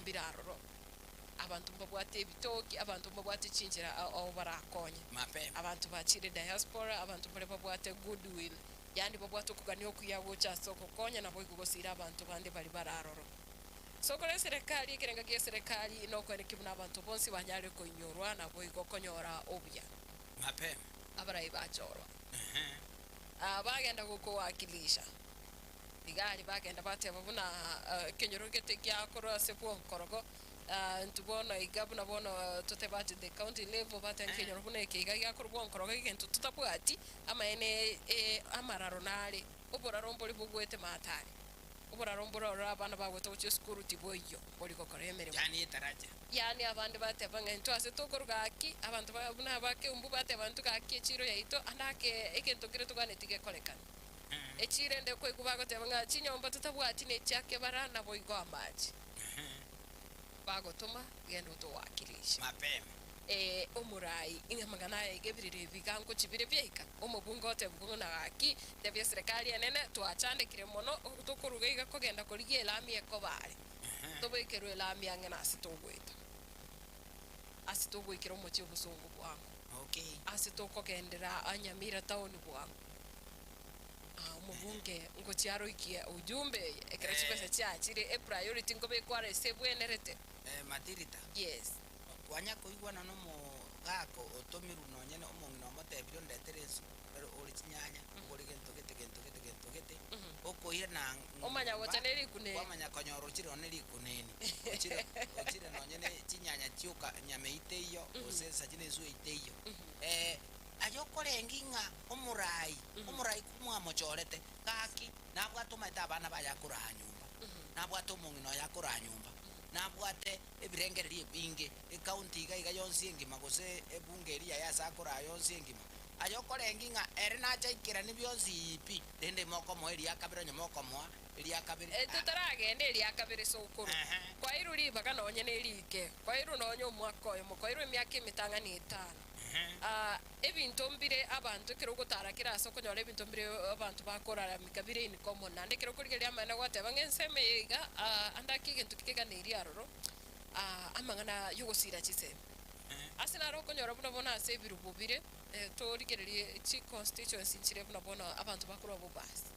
mbire aroro, abanto mbabwate ebitoki, abanto mbabwate chinchera ao ao barakonye. Mapema. Abanto bachire diaspora, abanto baria babwate goodwill, yaani babwate okogania okuya gocha ase ogokonya naboigo gosira abanto bande baria bare aroro. So kore eserekari, ekerenga gia eserekari nokoenekia buna abanto bonsi banyare koinyorwa naboigo konyora obuya. Mapema. Abarai bachorwa. Ehe. Aa bagenda gokowakilisha. Iga aria bagenda bateba buna ekenyoro gete giakorwa ase bwonkorogo, intwe bono iga buna bono totebe at the county level bateba ekenyoro buna eke iga giakorwa bwonkorogo egento totabwati, amaene amararo nare, oboraro mbori bogwete maate are, oboraro mbore ororo abana bagwete gochia esukuru tiboiyo, mbori gokora emeremo. Yaani etaracha. Yaani abande bateba ng'a intwe ase tokoruga gaki, abanto ba buna abakeumbu bateba intwe gaki echiro yaito ande ake egento nkere toganeti gekorekane. Echiro ende koigwa bagoteba ng'a chinyomba totabwati nechia kebara naboigo amache. Bagotoma, genda otowakilishe. Mapema. Ee, omorai, ing'a amang'ana aya iga ebirero ebi iga nkochibire biaika. Omobunge otebigwe ng'a gaki, tebia eserekari enene, twachandekire mono, tokoruga iga kogenda korigia elami ekoba are. Tobekerwe elami ang'e nase togoeta. Ase togoikera omochie obosongo bwango. Okay. Ase tokogendera Nyamira town bwango. Ah, omobunge ngochia aroikie ujumbe eye ekero chibesa chiachire epriority nkobekwa are ase ebwenerete. Eh, Matirita. Yes. Kwanya koigwana nomogaka otomirwe nonye na omong'ina omotebirie ondetere ensu ore ore chinyanya, ogore gento gete gento gete gento gete, okoirana Omanya gocha nyomba, ne rikuneni. kwamanya konyora ochire nonye ne rikuneni, ochire ochire nonye ne chinyanya chioka nyama eyio teiyo, gose nsachi na ensu eyio teiyo. Aye okorenge ng'a omorai, omorai mwamochorete, gaki nabwate omanyete abana baye akoraa nyomba, nabwate omong'ina oye akoraa nyomba, nabwate ebirengererio ebinge, ecounty iga iga yonsi engima gose ebunge eria yaye ase akoraa yonsi engima. Aye okorenge ng'a ere nache aikeranie bionsi pi, rende mokomoa eria kabere onye mokomoa eria kabere. Totaragenda eria kabere sokoro, kwairwe ribaga nonye nerike, kwairwe nonye omwaka oyomo, kwairwe emiaka emetang'ani etano. Ebinto mbire abanto ekero ogotara kera ase okonyora ebinto mbire abanto bakoraramika bire in common. Naende ekero okorigereria amaene gwateba ng'a ensemo eye iga ande ake egento keganeirie aroro amang'ana yogosira chisemi. Ase naro okonyora buna bono ase ebirubo bire torigererie chi constituency nchire buna bono abanto bakorwa Bobasi.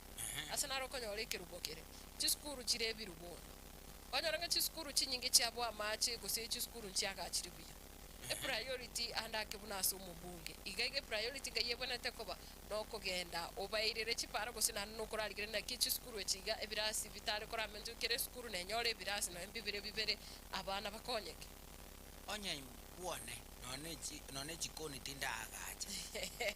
Ase naro okonyora ekerubo kere, chisukuru chire ebirubo. Kwanyora ng'a chisukuru chinyinge chiabo amache gose chisukuru nchiagachire buya. Epriority ande ake buna ase omobunge. Iga iga epriority ngai ebwenerete koba nokogenda obairere chipara gose naende nokorarigereria naki chisukuru echi iga ebirasi bitare koramentwe kera esukuru nenyore ebirasi nonya mbibere bibere abana bakonyeke. Onye bwone nonya echi nonya echikoni tindaagacha.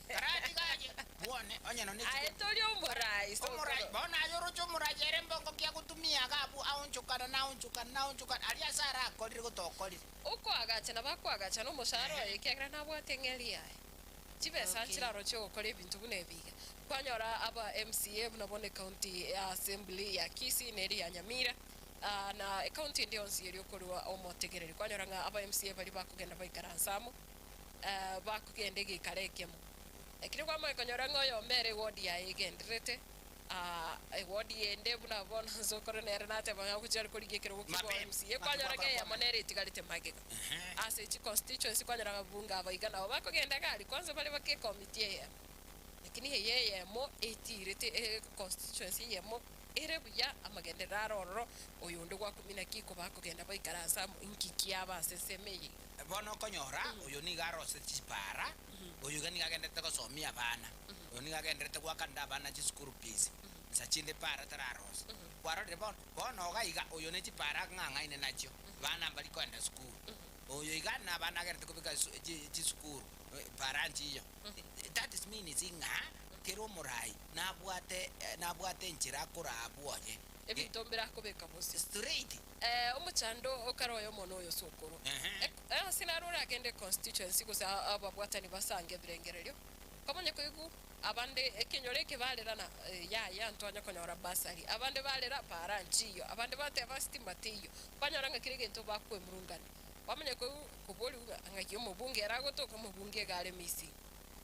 Karatiga aye bwone onye nonya Aye echikoni. tori omorai sokoro. Omorai, bono aye oroche omorai ere mbongo ki agotumia iga abwo aonchokana na aonchokana na aonchokana aria ase arakorire gotokorire. Okoagacha nabo akoagacha nomosaara oye, ekiagera nabwate eng'eria yaye. Chibesa nchiraro chi'ogokora ebinto buna ebi iga. Kwanyora aba MCA buna bono ecounty assembly ya Kisii na eria ya Nyamira, na ecounty ende yonsi eria okorua omotegereri. Kwanyora ng'a aba MCA baria bakogenda baikaransa amo, bakogenda egeikaro ekemo. Lakini kwamanya konyora ng'a oyomo ere eward yaye egendererete, Ewodi ende buna bono ase okore nere nateba ng'a gochia are korigia ekerogo kia Mapema. obo MCA kwanyora ng'a eyemo nere etigarete magega. Ase chi constituency kwanyora ng'a bunge aba iga nabo bakogenda iga aria kwanza bare bake ecommittee eyemo. Lakini eye eyemo etiirete e constituency eyemo ere buya amagenderero are ororo oyonde gwakumia naki kobakogenda baikaranse amo inki kiaba ase ensemo eye iga. Bono okonyora oyo nigo arosete chipara, oyo iga nigo agenderete gosomia abana. Oyo nigo agendererete goakanera abana chisukuru fees, nsa chinde para tararosa. Kwarorire bono? Bono iga iga, oyo ne chipara ng'ang'aine nachio, bana mbari koenda sukuru. Oyo iga nabana agendererete kobeka su chi chisukuru, para nchiyo. That is means ng'a kera omorai nabwate nabwate enchera akoraa bwoye. Ebinto mbire akobeka bosio. Straight. Omochando okare oyomo noyo sokoro. Ehe. Ase naro oragende constituency gose ababwatani basange ebirengererio. Komanya koigwa abande ekenyoro eke barera na yaya ntwanya konyora bursary, abande barera para nchiyo, abande bateba stima teiyo, kwanyora ng'a kera egento bakwemurungania. Kwamanya koigwa koborigwa ng'a ng'aki omobunge ere agotoka omobunge iga are missing.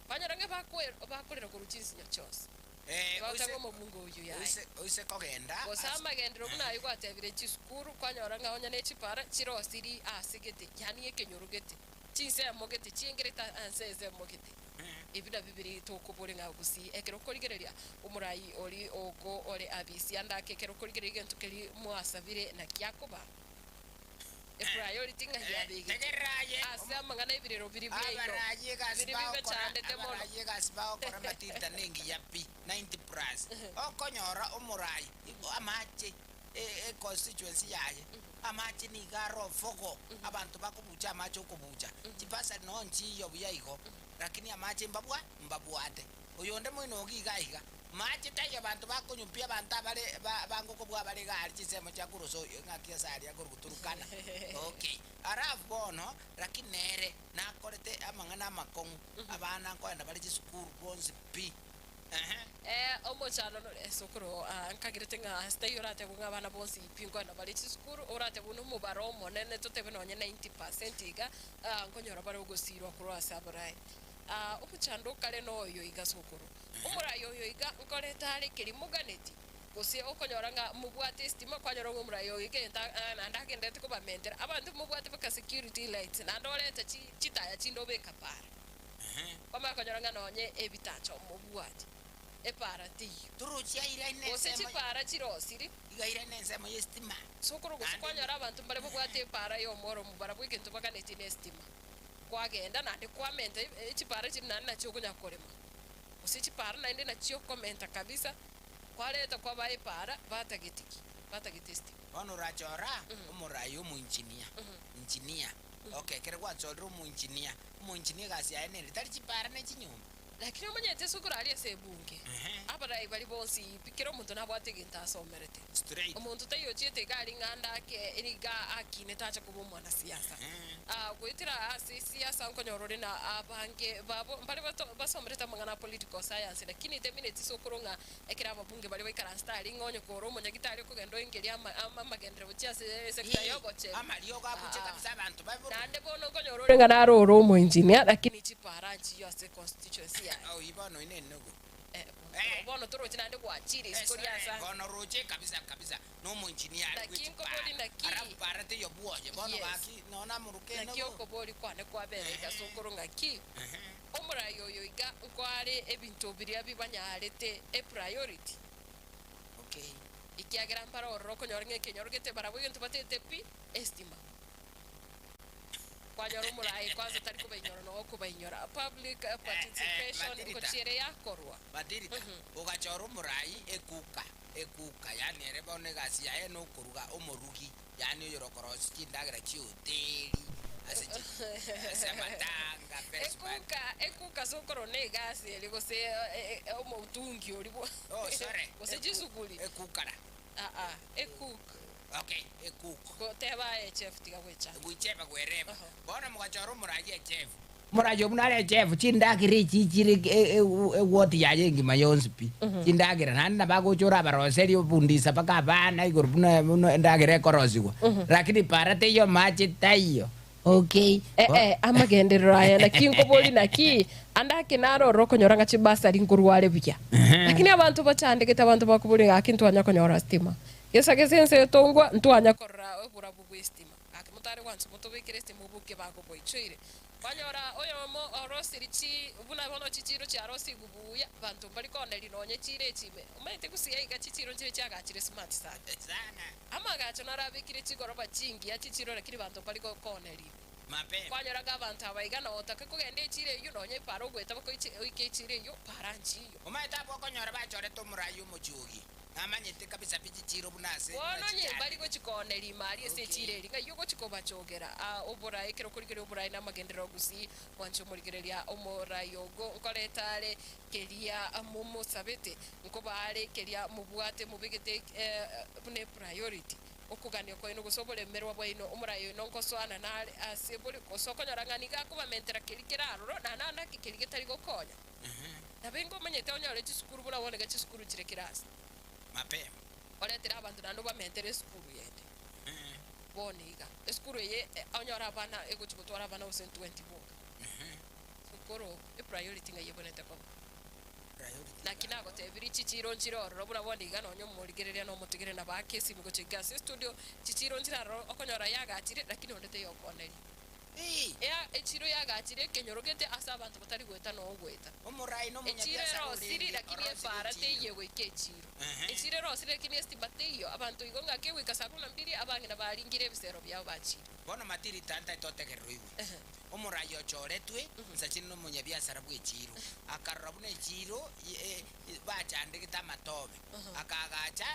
Kwanyora ng'a bakwe bakorera korwa chinsinyo chionsi. Eh, Igo oise- otebe omobunge oyio yaye. Oise oise kogenda Gose ase- amagenderero buna ayio gwatebire chisukuru, kwanyora ng'a onye ne chipara chirosiri ase gete, yaani ekenyoro gete, chinsemo gete, chiengerete ase ensemo gete. Ebi nabio bire tokobore ng'a gusii ekero okorigereria omorai oria ogo ore abisi ande ake ekero okorigereria egento keria mwasabire naki akoba. Epriority ng'a yabegete Tegerera aye, ase amang'ana ebirero biria biaino Abarayi egasi biria bagokora, bibechandete mono. abarayi egasi bagokora matirita nengiya pi, 90 plus. Okonyora omorayi igo amache e econstituency yaye, amache nigo are ofogo, abanto bakobucha amache okobucha, chibasari noo nchiyo buya igo, lakini amache mbabwa mbabwate. Oyonde moino ogo iga iga, mache taiyo abanto bakonywa pi abanto abare ba bango kobua abare iga aria chinsemo chia korwa ase ng'aki ase aria akorwa Turkana. Okay. Alafu bono, lakini nere nakorete amang'ana amakong'u, abana nkoenda bare chisukuru bonsi pi. Ehe. Eh, omochando nore ase okorwa aa nkagerete ng'a ase taiyo oratebe ng'a abana bonsi pi nkoenda bare chisukuru, oratebe buna omobaro omonene totebe nonye 90% iga, nkonyora bare ogosirwa korwa ase abarai. Aa, omochando okare noyo iga sokoro. Omorai oyo iga nkoreta are keria moganeti, gose okonyora ng'a mobwate estima, kwanyora ng'a omorai oyo iga egento aa naende agenderete kobamentera. Abanto mobwate mpaka security lights, naende oreta chi chitaya chinde obeka para. Kwamanya konyora ng'a nonye ebitacho mobwati, epara teiyo. Torochi airaine Gose ensemo chipara chirosiri. iga airaine ensemo y'estima. Sokoro gose Naende kwanyora abanto mbare babwate epara y'omoro barabwo egento baganetie na estima. Kwagenda naende kwamenta chipara chiria naende nachio okonya korema, gose chipara naende nachio okomenta kabisa, kwareta kwabaa epara batageti ki? Batagete estima. Bono orachora omorai omoinjinia, engineer, okay, ekero gwachorire omoinjinia, omoinjinia egasi yaye nere, tari chipara ne chinyomba. Lakini omanyete ase okoraria ase ebunge, abarai baria bonsi pi, kera omonto nabwate egento asomerete. Straight. Omonto taiyo ochiete iga aria ng'a ande ake niga akinete ache koba omwanasiasa. Goetera ase esiasa nkonyora ore na abange babo mbare bato basomerete amang'ana a political science lakini temineti sokoro ng'a ekero ababunge baria baikaransete aria ng'a onye kore omonyagitari okogenda oingerie ama amagenderero gochia ase esector ya obochenu. Amariogo abuche kabisa abanto babe bororo. Naende bono nkonyora ore ng'a naro ore omoengineer lakini chipara nchiyo ase constituency yaye. Oyio bono oino enugu. Bono toroche naende gwachire isiko ria ase. Bono roche kabisa kabisa na omoengineer are Naki nkobori bwechipara. naki. Alafu para teiyo bwoye bono Yes. gaki nonya namoruka Naki enugu. okobori kwane kwabera iga sokoro ng'aki, omorai oyo iga nkoare ebinto biria bibanyarete epriority. Okay. Ekiagera mbare ororo okonyora ng'a ekenyoro gete barabwo egento batete pi, estima. Kwanyora omorai kwanza tari kobainyora nonya okobainyora. Public participation Matirita. ngochia ere yakorwa. Matirita, ogachora omorai ekuka, ekuka, yaani ere bono egasi yaye nokoruga, omorugi, yaani oyore okorosia chindagera chi'ehoteli, ase chi ase amatanga, festival. Ekuka, ekuka ase okorora na egasi eria gose omotungi oria bwa Oh sorry, gose eku- chisuguri. ekukara. Aa, ecook. Okay, ecook. Goteba aye chef tiga gwechanda. Gwicheba gwereba. Aha. Bono mogachora omorayi echef. Omorayi obwo nare echef, chindagera echi chire eward yaye engima yonsi pi. Chindagera naende nabo agocha orabaroserie obundisa mpaka abana igoro buna buna endagera ekorosigwa. Lakini para teiyo amache taiyo. Okay. Eh, eh, amagenderero aya naki nkobori naki ande ake narorire okonyora ng'a chibasari nkorware buya lakini abanto bachandegete abanto bakobori gaki ntwanya konyora stima gesa gese ense etongwa ntwanya korora oborabu bwa estima gaki motare gwancha motobekere estima oboke bagoboichoire kwanyora oyomo orosiri chi buna bono chichiro chiarosigwe buya banto mbari kooneri nonye chire echi ime omanyete gusii iga chichiro nchire chiagachire smart sana Sana. Amagacho narabekire chigoroba chingiya chichiro lakini banto mbari gokonerigwa. Mapema. Kwanyora ng'a abanto aba iga notake kogenda echiro eyio nonya epara ogoeta bakoiche oike echiro eyio para nchiyo. Omanyete abwo okonyora bachorete omorai omochiogi, namanyete kabisa pi chichiro buna ase Bono buna onye chichare. mbari gochi kooneria ime aria ase Okay. echiro eria, ng'ai ogochi kobachogera? Aa, oborae, ekero okorigereria oborae namagenderero gusii, mwanche omorigereria omorai ogo nkoreta are keria momosabete, nkobaare keria mobwate mobegete buna epriority, okogania kwaino gose oboremerwa bwaino, omorai oino nkosoana nare ase bore, gose okonyora ng'a nigo akobamentera keria kere aroro, naende ande ake keria getari gokonya. Nabo ingo omanyete onyore chisukuru buna bono iga chisukuru chire kera ase. Mapema. Oretere abanto naende obamentere esukuru yende. Bono iga, esukuru eye onyore abana egochi gotwara abana gose 20 boka. Sukuru, epriority ng'ai ebwenerete koba? Priority. Naki nagotebirie chichiiro nchire ororo buna bono iga nonya omorigereria na omotigere nabo ake esimi gochia iga ase estudio, chichiiro nchire aroro okonyora yagachire lakini onde taiyo okoneria. Ea echiiro yagachire ekenyoro gete ase abanto batari goeta na ogoeta. Omorai na Echiiro omonyabiasara erosiri orenge lakini orosire epaara echiiro. teiyo egoika echiiro. Echiiro erosire lakini estima teiyo. Abanto igo ng'aki egoika saa kumi na mbili abang'ina baringire ebisero biabo bachire. Bono matiri tanta totegererwe igwe. Omorai ochoretwe nsache nomonyabiasara bw'echiiro, akarora buna echiiro bachandegete amatobe, akaagacha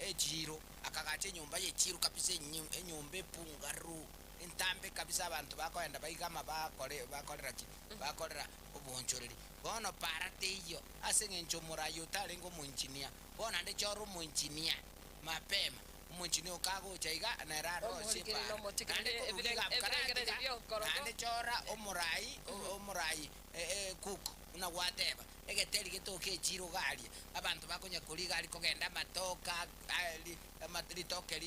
echiiro, akagacha enyomba y'echiiro kabisa enyomba epungaru, entambe kabisa abanto bakoenda baigama bakore bakorera ki? Bakorera oboonchoreri. Bono para teiyo, ase eng'encho omorai otarenge omoengineer, bono naende chora omoengineer mapema. Omoengineer okagocha iga nere arosie Omorigeri epaara. nomotigereri Naende korwa iga ebirengererio karatiga, bi'onkorogo. naende chora omorai omorai cook buna gwateba, egeteri getoke echiro iga aria, abanto bakonya koria iga aria kogenda amatoke ritoke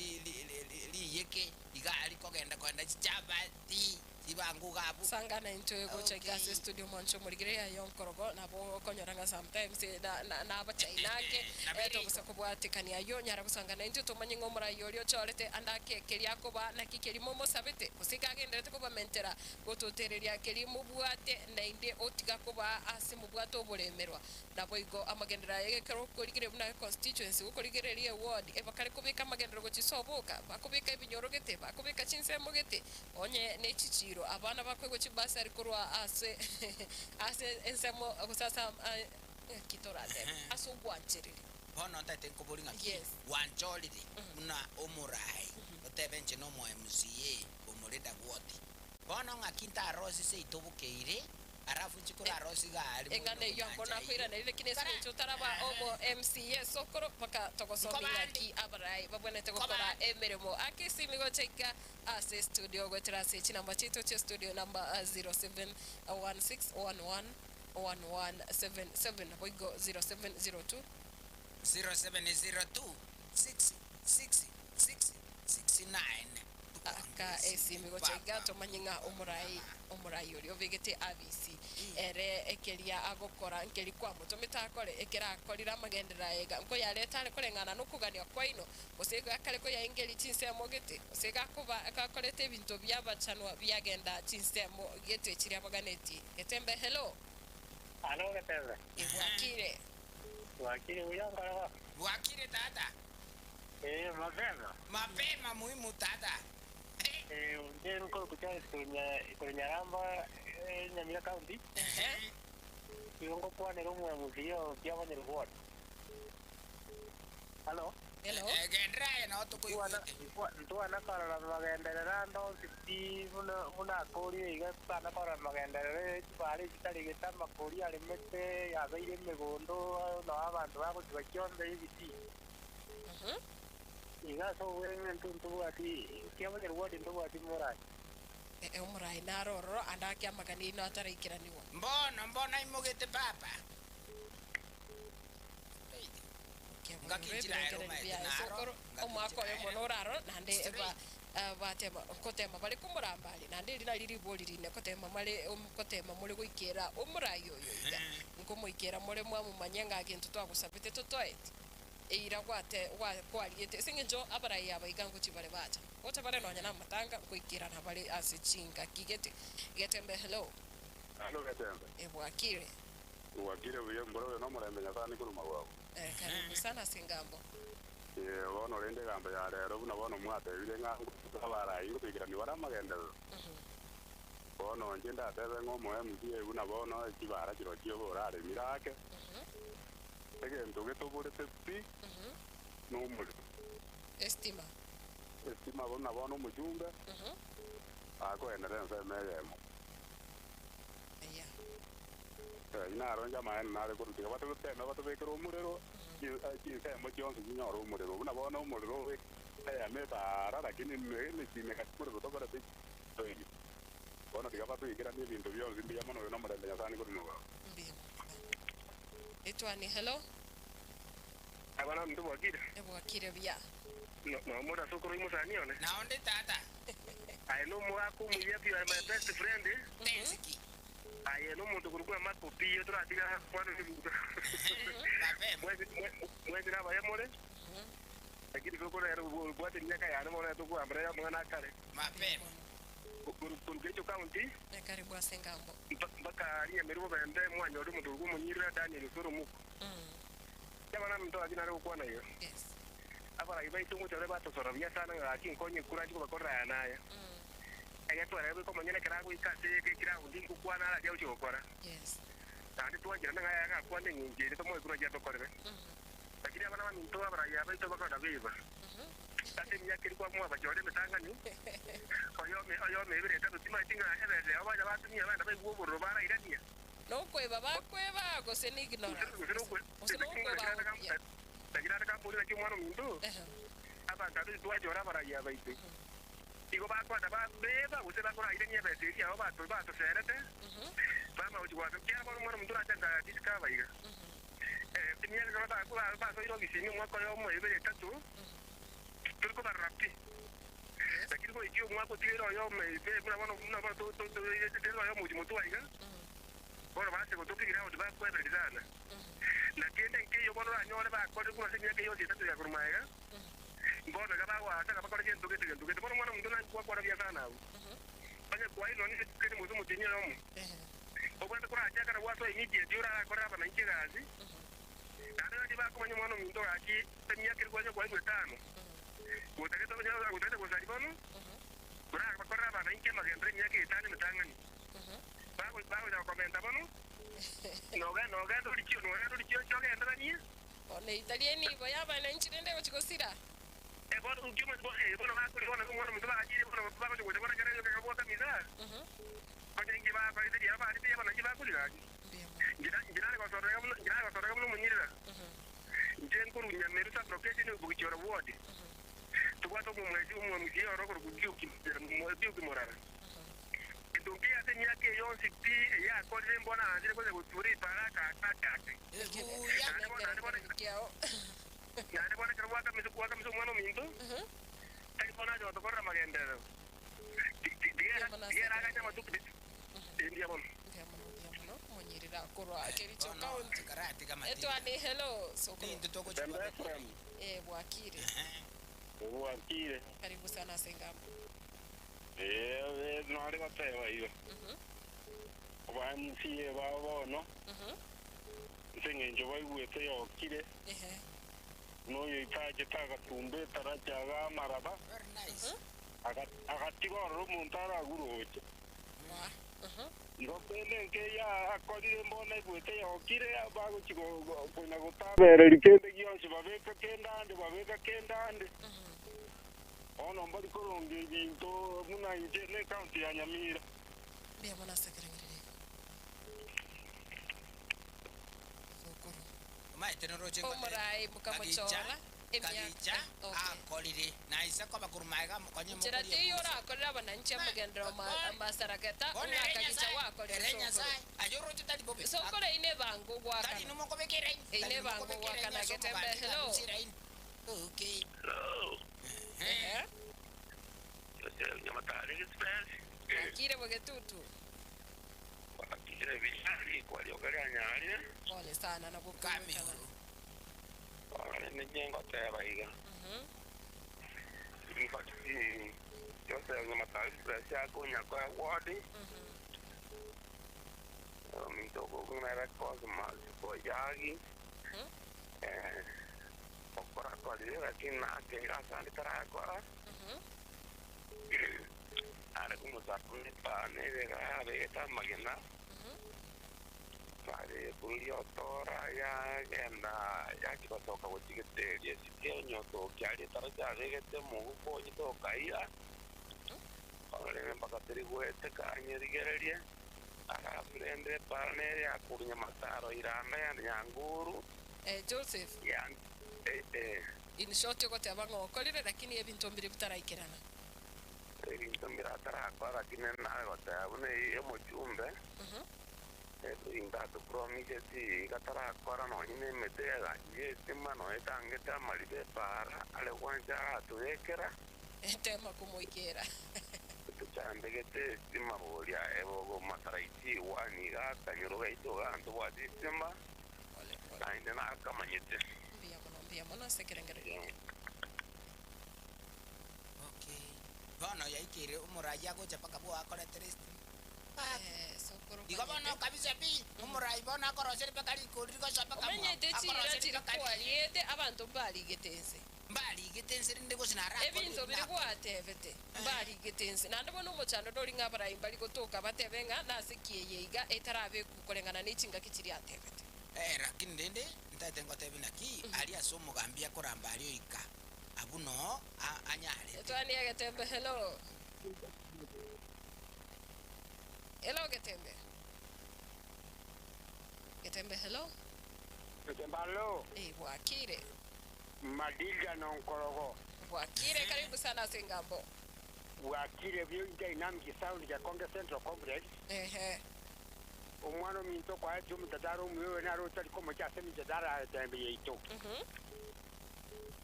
riyeke iga aria kogenda kogenda chichabati. Ribango iga abwo. Sangana intwe gocha iga ase Okay. studio mwanche omorigereria aye onkorogo nabo okonyora ng'a sometimes na- na- nabachaina ake Nabo eh, ere igo. togosa kobwatekania ayio onyare gosangana intwe tomanye ng'a omorai oria ochorete ande ake keria akoba naki keria momosabete gose iga agenderete kobamentera gototereria keria mobwate naende otiga koba ase mobwate oboremerwa Naboigo amagenderero aye ekero okorigereria buna econstituency, gokorigereria eward, ebakare kobeka amagenderero gochia ase oboka, bakobeka ebinyoro gete, bakobeka chinsemo gete, onye ne chichiiro, abana bakoegwa chibursary korwa ase ase ensemo gose ase ng'aki toratebe, ase ogwanchereria. Bono ntaete nkoborie ng'aki Yes. gwanchorire buna omoraai, otebe inche nomo MCA omore Dagoretti. Bono ng'aki ntarosie seito bokeire, Alafu inche korarosie iga aria Eng'ana moino eyio amo nyancha eyio. nakoiraneria, lakini ase Kara- eng'encho otaraba omo MCA sokoro mpaka togosomia Nkobande. ng'aki abarai babwenerete gokora Nkobande. emeremo. Ake esimi gocha iga ase estudio goetera ase chinamba chiaito chia studio namba 0716111177 naboigo 0702 0702 666 69 Aka esimi gocha iga tomanye ng'a omorai omorai oria obegete abisi ere ekeria agokora nkeri kwamotomete akore ekero akorire amagenderero aye iga nkoyareta are koreng'ana nokogania kwaino gose iga akare koyaengeria chinsemo gete gose iga akoba gakorete ebinto biabachanwa biagenda chinsemo gete chiria baganetie. Getembe hello. Alo Getembe. Bwakire. Bwakire buya nkorora. Bwakire tata. Ee, mapema. Mapema muhimu tata. Eh, inche nkorokwa Charles korwa korwa Nyaramba, eh, Nyamira County. Ehe. Igo ngokwanera omwemusi o Kiabanyeri ward. Halo? Hello. Eh, genderera aye nao tokoigwete. Ntwana korora magenderero ande onsi pi buna buna akorire iga twana korora magenderero chibara echi chitari gete amakori aremete yabeire emegondo noo abanto bagotiga chionde ebitii. Iga ase obweng'e intwe ntobwati, kiabanyene bwati ntobwati morai. Ee, omorai nare ororo, ande ake amagani aino ataraikeranigwa. Mbono, mbono aimogete papa. Ngaki Kiabanyene nchire aye ebirengererio omaete biaye naro, sokoro, ngaki omwaka nchire oyo aye. mono ore aroro, naende Straight. ba batema nkotema bare komoramba aria, naende eri nario ribori rine kotema mare kotema more goikera omorai oyo iga. Nkomoikera more mwamomanyia ng'a gento twagosabete totoeti. Eira gwate gwa kwariete ase engencho abarai aba iga ngochia bare bacha. Gocha bare nonya namatanga nkoikerana bare ase chingaki gete. Getembe hello. Hello Getembe. Eh bwakire. Bwakire buya mbura oyo nomorembe Nyasaye nikorwa magwabo. Eh karibu sana ase engambo. Eh bono rende egambo ya rero buna bono mwatebire ng'a abarai ngotoikerania bare amagenderero. Bono inche ndatebe ng'a omo MCA buna bono chibara chirochio oraremire ake. Egento getoborete pi nomorero. Estima. Estima buna bono omochumbe akoenera ensemo eyemo. Eya. Ayio naro inche amaene nare korwa tiga batoteme batobekere omorero, chinsemo chionsi chinyore omorero. Buna bono omorero obe eyemo ebaara, lakini emechie omorero toborete toiyo. Bono tiga batoikeranie ebinto bionsi mbuya mono oyo nomorembe Nyasae nigo orimo bwabo. Mbuya mono sana. Etwani hello. Abana baminto bwakire? Bwakire buya. Nomore ase okorwa omosani one? Naonde tata. Aye nomogaka omuya pi, you are my best friend. Tensiki. Aye nomonto korokwa Marco Pio toratiga kwana ebinto. Mapema. Mwezi nabaye more. Lakini sokoro ere obwate emiaka yane bono tokoambera ya omwana akare. Mapema. Koruga echo county Karibu ase engambo. Mpaka rinyameri bobembe mwanyore omonto orwa omonyirira Daniel Osoro Omuko. Yabana minto aki nare gokwana iga. Yes. Abarai baito ngochore batosora buya sana ng'aki nkonye ekura nchi kobakorera aya na aya. Egetwara ebikomonyene ekero agoika ase ekiraundi nkokwana araria gochia gokora. Yes. Naende twancherana ng'a aya gakwana eng'encho ere tomoe ekura nchi atokorere. Lakini abana baminto abarai abaito bakogenda beiba. Ase emiaka eri kwamwa bachore emetang'ani, oyome ebere etato timaeti ng'a ebere yabo bacha batumia bagenda baigwa obororo barairania. Nokweba bakweba gose ni ignorance. Gose nokweba gopia. Lakini ande kambori naki omwana ominto, abanto abwo twachora abarai abaito. Igo bakwenda babeba gose bakorairania ebesa eria yabo batoserete, bama gochia goaka kiagera bono omwana omonto orache discover iga. Emiaka ekero basoire ofisini omwaka oyomo ebere etato, tori kobarora pi. Lakini goikia omwaka otigaire oyomo ebe buna bono buna bono tere oyomo gochia motwe iga, bono base gotoka eground bakwebereria sana. Na kende nkeiyo bono oranyore bakorire korwa ase emiaka eyonsi etato ya korwa magega, bono iga bagoaka iga bakore gento gete gento gete. Bono omwana omonto nakwakora buya sana abwo. Onye kwairwe nonye kende gose omotienyi oyomo, obwenerete korachaka na gwasoa immediately orarakore abananchi egasi, naende naende bakomanya omwana ominto gaki emiaka eri kwanya kwairwe etano, gotagete gotagete gosaria bono, orabakorere abananchi amagenderero emiaka etano emetang'ani. Bagocha gokomenta bono, nogenda orichio nogenda orichio ogenderanie. Bono etari enibo y'abananchi rende egochia gosira. Bono bono bakoria bono omwana omonto bagachire bono bagocha gocha bono ekero ekero bwakamisa. Onye inki bakorete riaba barete abananchi bakoria gaki. Njirare gosorora buna njirare gosorora buna omonyirira. Inche nkorwa Nyamira sub-location Bogichora ward. Tobwate omomwesi omomwamisi oro okorokwa Duke Duke Morara. Gento nki ase emiaka eye yonsi pi eyakorire mbona aanchire konya gotura ipara akaaka akake. Ebuya. Kiao. Naende bono ekero gwakamisa gwakamisa omwana ominto, tari bono acha gotokorera amagenderero. Tigera agache amatuko mbuya mono. Mbuya mono mbuya mono omonyirira korwa Kericho county. Karatiga matinda. Etwani hello sokoro. Ninto togochia. Bwakire. Bwakire. Karibu sana ase engambo. Nare goteba igo. Abansie bao bono, ase eng'encho baigwete yokire, noyo itachete agatumba etaracha agamaraba, Very nice. agatiga ororo omonto araguroche. Wa. Igo kende nkeya akorire mbona igwete yokire bagochi konya gotabereri kende gionsi babeka kende ande babeka kende ande. Bono mbari koronga ebinto buna inche ne county ya Nyamira. Mbuya mono ase ekerengererio. Sokoro. Omaete noroche Omorai mukamochora Kagicha Okay. akorire naisa koba korwa maega konye Nchera teiyo orakorera abananchi amagenderero amasaraketa ong'akagicha gwakorera ere sokoro. Nyasaye ayo roche tari bobe. Sokoro eine ebango Tari gwakana. numokobekera Eine bango gwakana getembe hello. Okay. Nyamatari Express. Bwakire bogetutu. Bwakire biyari kwarioka ria nyarire. Pole sana nabwo Kamihoro. Ore ningoteba iga. In fact, Joseph Nyamatari Express yakonya kwa ward. Ominto kokunera Cosmas Koyagi. Okora korire lakini nake asante tarakora. Are kumusakunita nebega abegete amagena. Bare kuria otora yagenda yakigocoka gochigiteria sikenyoto kiaria taracha abegete moguko onyitokaira. Orere mpaka tiri gweteka anyerigererie. Arafurende para nere yakurunya mataro iranda ya nyanguru Joseph ya in short ogoteba ng'a okorire lakini ebinto mbiri bitaraikerana. Ebinto mbiratarakora lakini nagoteba buna omochumbe ebinto atupromiseti gatarakora nonye na emete yagachire estima nonye etangete amariba epara are gwancha aratubekera Etema komoikera. Tochandegete estima boria ebogo masaraiti wani iga akanyoro gaito iga ntobwate estima Pole pole. naende nakamanyete. Mbuya mono, mbuya mono ase ekerengererio ekio. Okay. Bono yaikeire omorai agocha mpaka bwogo akoretere estima. Gaki. Eh, sokoro Igo bono omanyete. kabisa pi, omorai bono akoroseri mpaka rikori rigosoa mpaka mwao, Omanyete chiira akoroseri chiri mpaka ri. kwariete abanto mbarigete ense. Mbarigete ense rinde gose narakore Ebinto ebi biria nakore. gwatebete, mbarigete ense. Naende bono omochando nori ng'a abarai mbari gotoka batebe ng'a nase ki eye iga etarabekwa koreng'ana ne chingaki chiria atebete. Eh, lakini rende ntaete ngotebie naki aria ase omogambi akoramba aria oika, abwo noo anyarete. Etwania Getembe, hello. Hello Getembe. Getembe, hello. Getembe, hallo. Eh, bwakire. Madilda nonkorogo. Bwakire, karibu sana ase engambo. Bwakire buya Dynamic Sound Gekonge Central Complex. Ehe. Omwana ominto okwaetie omochadara omuya oyo nare otari komocha ase emechadara ya Getembe yaito.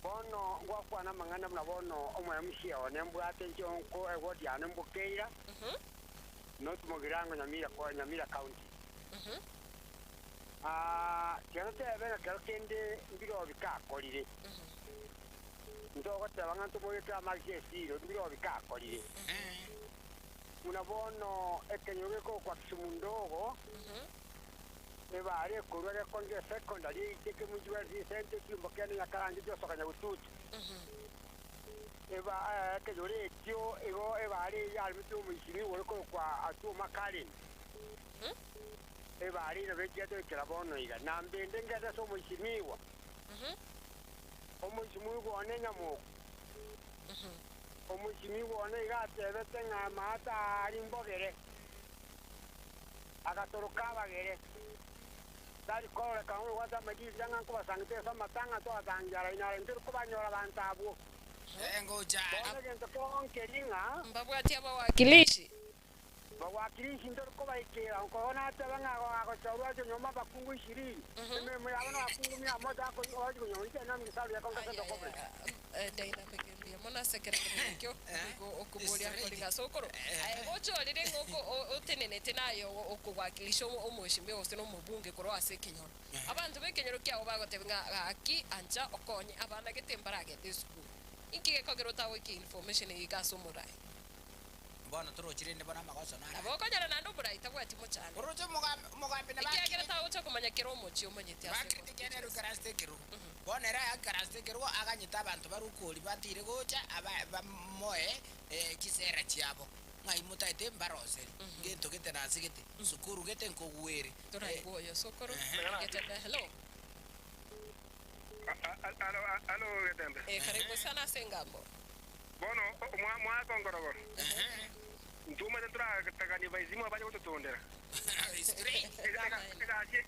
Bono ngwakwana amang'ana buna bono omo-MC one mbwate inche nko eward yane mbokeira, North Mugirango Nyamira Nyamira County. Tiga totebe ng'a kero kende mbirobi kakorire, ntogoteba ng'a ntomogekere amagisi esiro, mbirobi kakorire. Buna bono ekenyoro gekogokwa Kisumu Ndogo, ebare ekorwa gekonge esecondary eite kemunchi bwensi center ekiombo kende Nyakarange giosoka Nyagututu. Eba ekenyoro ekio igo ebare eyio yaremete omoisimi ore korokwa Atuoma Karen. Ebare eyio nabo echiete goikera bono iga. Na mbende ngende ase omoisimigwa, omoisimigwa one nyamoko. Omoisimigwa one iga atebete ng'a amaata aria mbogere, agatoroka abagere. Tari kororekana ng'a obwate amadiira ng'a nkobasangete ase amatang'a twasangia arai na arai, ntori kobanyora abanto abwo. Ngocha Bono are. egento kero nkeri ng'a Mbabwati abawakilishi. Bawakilishi ntori kobaikera, nkogo natebe ng'a agochorwa ase nyomba abakungu ishirini, emeremo yabo nabakungu mia moja agochi konyora inche namisaru yako ngasende okoboko. Dynamic mbuya mono ase ekerengererio ekio nigo okoboria nkori ng'a sokoro aye gochorire ng'a oko otenenete naye okowakilisha omweshimiwa gose na omobunge korwa ase ekenyoro. Abanto b'ekenyoro kiago bagotebia ng'a gaki ancha okonye abana gete mbaragende esukuru. Inki gekogera otagoikia information eye iga ase omorai? Bono torochi rende bono amagoso naro Nabo okonyora naende omorai tabwati mochando. Oroche omogambi omogambi na Ekiagera bakirete. tagocha komanya kera omochie omanyete ase Bakirete ekiagera ere constituency. oikaransete ekerogo. Bono ere aikaransete ekerogo aganyete abanto bare okori batire gocha aba bamoe chisera chiabo. Ng'ai motaete mbaroseri, gento gete na ase gete, sukuru gete nkogwere. Toraigwe oyo sokoro Getembe hello. Alo Getembe. Karibu sana ase engambo. Bono omwaka o ngorogoro, intwe ntorataganie baisimu abache gototondera.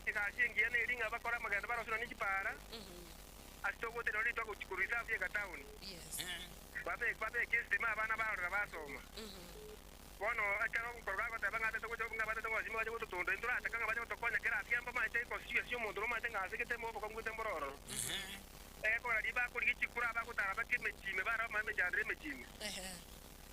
Egasi engiya neri ng'a bakore amagendo barosire ne chipara, ase togotenena rituko gochia korwa reserve ega town. Babeke estima abana barorera basoma. Bono ekero nkoro bagoteba ng'a atete gocha ng'a batete gosima bache gototondera, ntorataka ng'a bache gotokonya kera ase mbamaete constituency y'omonto nomanyete ng'a ase gete mobokong'u gete mboro ororo. Egekora riria bakorigia chikura abagotara bake emechie ime baraba amaya emechandero emechie ime.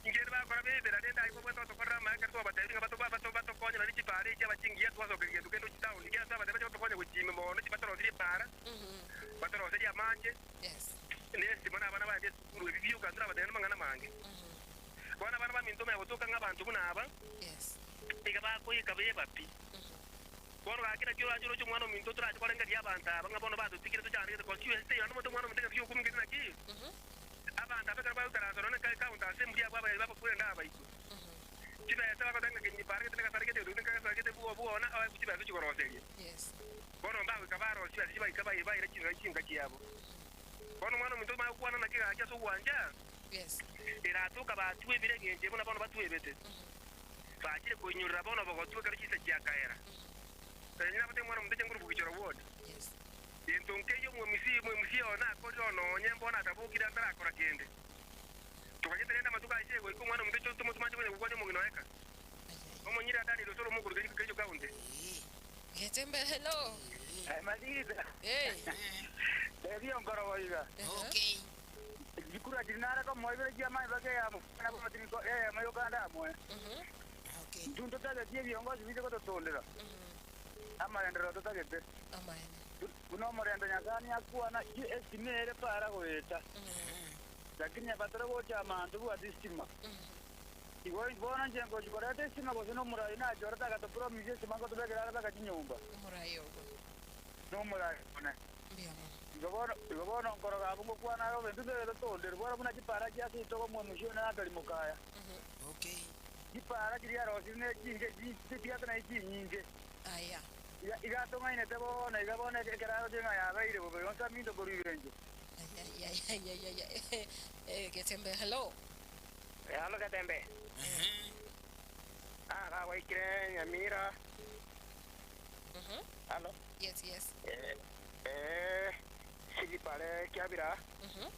Inki rende bakora bebera rende ayio babwate gotokorera amaya ekero twabatebirie ng'a batokonye nonye chipaara echi aba chingiya twasokeria gento kende gochia town ekiagera twabatebia bache gotokonya gochia ime mono batoroserie epaara, batoroserie amache, na estima na abana baye esukuru ebi bioka ntorabatebie namang'ana amange. Bono abana baminto omanye gotoka ng'a abanto buna aba iga bakoika beba pi. Bono gaki naki orache oroche omwana ominto torache korengereria abanto aba ng'a bono batotigire tochandegete constituency teiyo naende omonto omwana ominto egento gi'okumia keri naki? Abanto aba ekero bagoikaransa nonya ne county assembly abwo abayayi babakwere abaitwe. Chibesa bagoteba ng'a kenyi para gete negasare gete gete negasare gete bwo bwona abae chibesa ochikoroseria. Bono mbagoika barosia chibesa chibaika baira chinka chinka chiabo. Bono omwana ominto omanye gokwana naki gaki ase ogwancha? Eratoka batwebire engencho eye buna bono batwebete. Bachire koinyorera bono obogotwa ekero chinsa chiakaera. Onye nabate omwana omonto chinguru bogichora ward. Gento nkeiyo omwemisi omwemisi oo nakorire oo nonye mbono atabokire ntarakora kende. Togachete rende amatuko aye goika omwana omonto ocho tomotume ache konya gokwania omong'ina oye ka. Omonyiri Adani Rosoro omokuru Kericho Kericho County. Getembe hello. Mathitha, Hey. Tebia onkorogo iga. Okay. Chikura chiria nare komoa ibere chi'amaani mpaka eyemo, na bono tiri eyemo yoka ndamoe. Okay. Intwe ntotageti ebiongozi biche gototondera amagenderero totagete. Amaene. Buna omorembe Nyasae niakwana, estima ere para goeta, lakini abatare gocha amanto bwate estima. Igo bono inche ngochia koreta estima gose nomorai nachorete agatopromise estima ngotobekera are mpaka chinyomba. Omorai ogo. Nomorai one. Mbuya mono. Igo bono, igo bono nkoroga abwo ngokwana are obe intwe totonderwe bono buna chipara chia ase itogo mwe one nakari mokaya. Okay. Chipara chiria arosirie ne chinge chitigatwe naye chinyinge. Aya. Iga iga atong'ainete bono iga bono ekero aroche ng'a yabeire bobe, yonsi aminto korwa igoro. Ayayayayaya eh Getembe hello. Hello Getembe. Ehe. Ah, gagwaikire Nyamira. Mhm. Hello. Yes yes. Eh, eh, Sigipare kiabira. Mhm.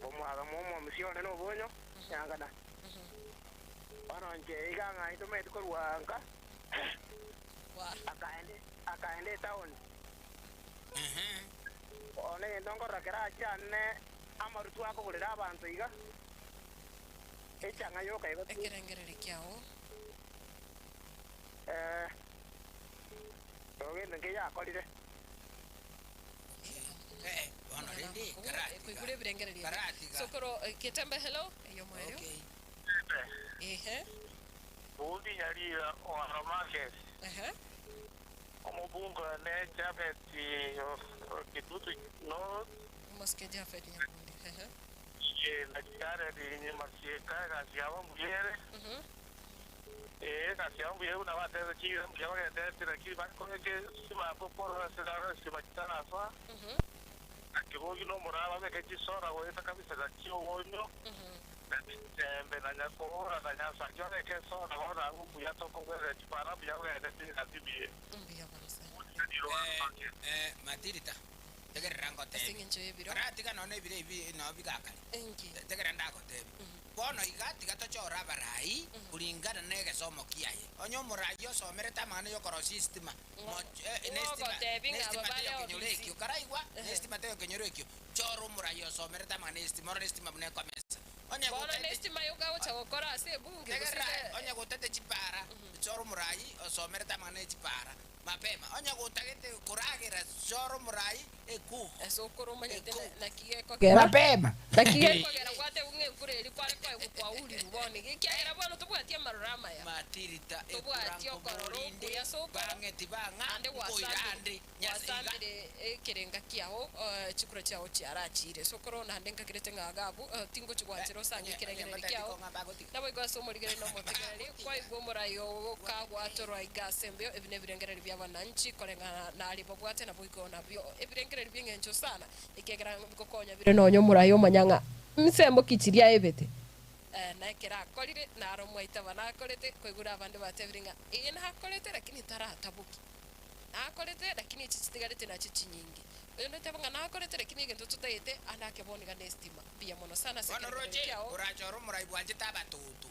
Omwaga mwomomusi one nobonyo, nyangana. Mhm. Bono inche iga ng'a intometi korwa nka, Wa. akaende akaenda etaoni. Ehe. Bono egento nkorora kerache ane amarutu akogorera abanto iga, echang'a yoka igo pi. Ekerengererio kiao. Eh, gento nkeiyo akorire. Eh, bono rende karatiga. Koigure ebirengererio ebi. Karatiga. Sokoro Getembe hello. Eyo mwereo. Okay. Ehe. Bundi Nyarira o Aromakes, Ehe. omobunge one Japhet Kitutu North, Omosike Japhet Nyakundi. Ehe. na Jared Masieka egasi yabo mbuya ere. Mhm. Ee, egasi yabo mbuya ere buna batebete chiira mbuya bagenderete, lakini bakobeka esima korwa ase esima chitarasoa. Mhm. Na Kibogi na omoraba babeke chisora goeta kabisa gati y'obonyo, Mhm. na Chembe na Nyakoora na Nyasaki babeke esora bono abwo mbuya tokogwerera chipara mbuya ogenderete egasi mbuya. Mbuya mono sana. Eh, eh, Matilda, tegerera Ase ngotebi. eng'encho y'ebiro. Karatiga nonya ebiro ebi nao bigakare. Enki. Tegerera ndagotebi. Bono iga tiga tochore abarai kulingana na egesomo kiaye. Onye omorai osomerete amang'ana y'okorosia esitima, Ng'ogotebi ng'a aba nestima bare teiyo kenyoro ofisi. ekio. Karaigwa, Ehe. nestima teiyo kenyoro ekio. Chora omorai osomerete amang'ana y'esitima, orore esitima buna ekomesa. Onye Bono gotete nestima yoka ogocha gokora ase ebunge gose Tegerera, iga onye gotete chipara, chora omorai osomerete amang'ana y'echipara mapema. Onye gotagete koragera, chora omorai ekuku. Ase okoro omanyete Ekuku. naki gekogera. Mapema. Naki gekogera gwatebwa ng'a enkura eria kware koegwa kwaurirwe bono iga, ekiagera bono tobwati amaroro amaya. Matirita Tobwati okorora ekurankoborinde, okuya ase okoro, bang'eti bang'a, naende nkoira gwasambire ande, Nyasa iga. gwasambire ekerenga kiao, chikura chiao chiarachire. Ase okoro naende nkagerete ng'a iga abwo, tingochi gwanchera osange Onye ekerengererio mbatari kiao. kong'a bagotiga. Naboigo ase omorigereria na omotegereri, Bagotiga. kwaigwa omorai oo kagwatorwa iga ase embeo, ebi nebirengererio bi'abananchi koreng'ana naria babwate, naboigo nabio ebirengererio bi'engencho sana, ekiagera bigokonya bire nonya omorai omanya ng'a nsemo ki chiria aebete. Na ekero akorire, naro mwaitaba nakorete, kwaigure abande batebire ng'a ee nakorete lakini tarataboki, nakorete lakini echi chitigarete nachio chinyinge. Oyonde oteba ng'a nakorete lakini egento totaete ande ake bono iga nestima. Mbuya mono sana ase Bono ekerengererio roche, kiao. orachore omorai bwanchete abatoto,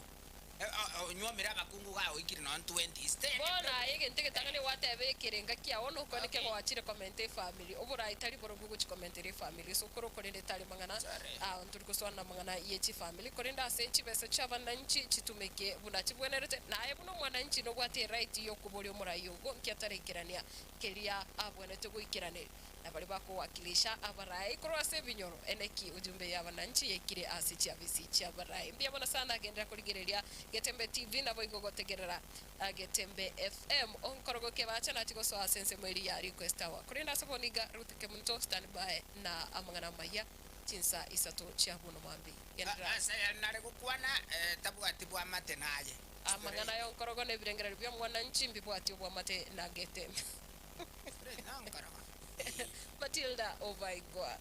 onyuomire abakungu gaoikire nonya 20 stay Bono aye egento egetang'ani gwateba ekerenga kiao nokwane Okay. kegoachire komenta efamiri. Oborai tari borobwo gochi komentera efamiri ase okoro korende tari mang'ana Sorry. aa ntori gosoana namang'ana ye chifamiri korende ase chibesa chiabananchi chitumeke buna chibwenerete. Naye buna omwananchi nobwate eright yokoboria omorai ogo nki ataraikerania keria abwenerete goikeraneria. Na baria bakowakilisha abarai korwa ase ebinyoro, eneki ujumbe y'abananchi yaikire ase chiabisi chi'abarai. Mbuya mono sana genderera korigereria Getembe TV naboigo gotegerera Getembe FM. Onkorogokia bacha nachi gosoa ase ensemo eria ya Request Hour. Korende ase bono iga Ruth Kemunto stand by na amang'ana amaya chinsa isato chia bono mambia. Genderera. Ase aya nare gokwana, tabwati bwamate naye. Amang'ana y'onkorogo na ebirengererio bi'omwananchi mbibwati obwamate na Getembe. Matilda Obaigwa.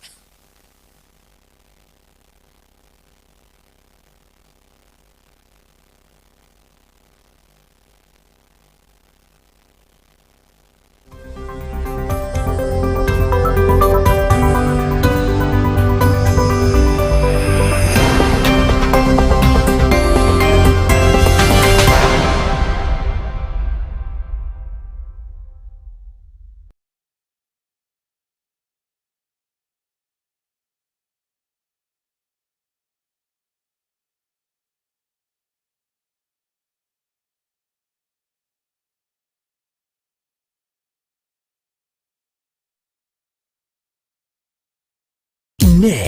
Inee!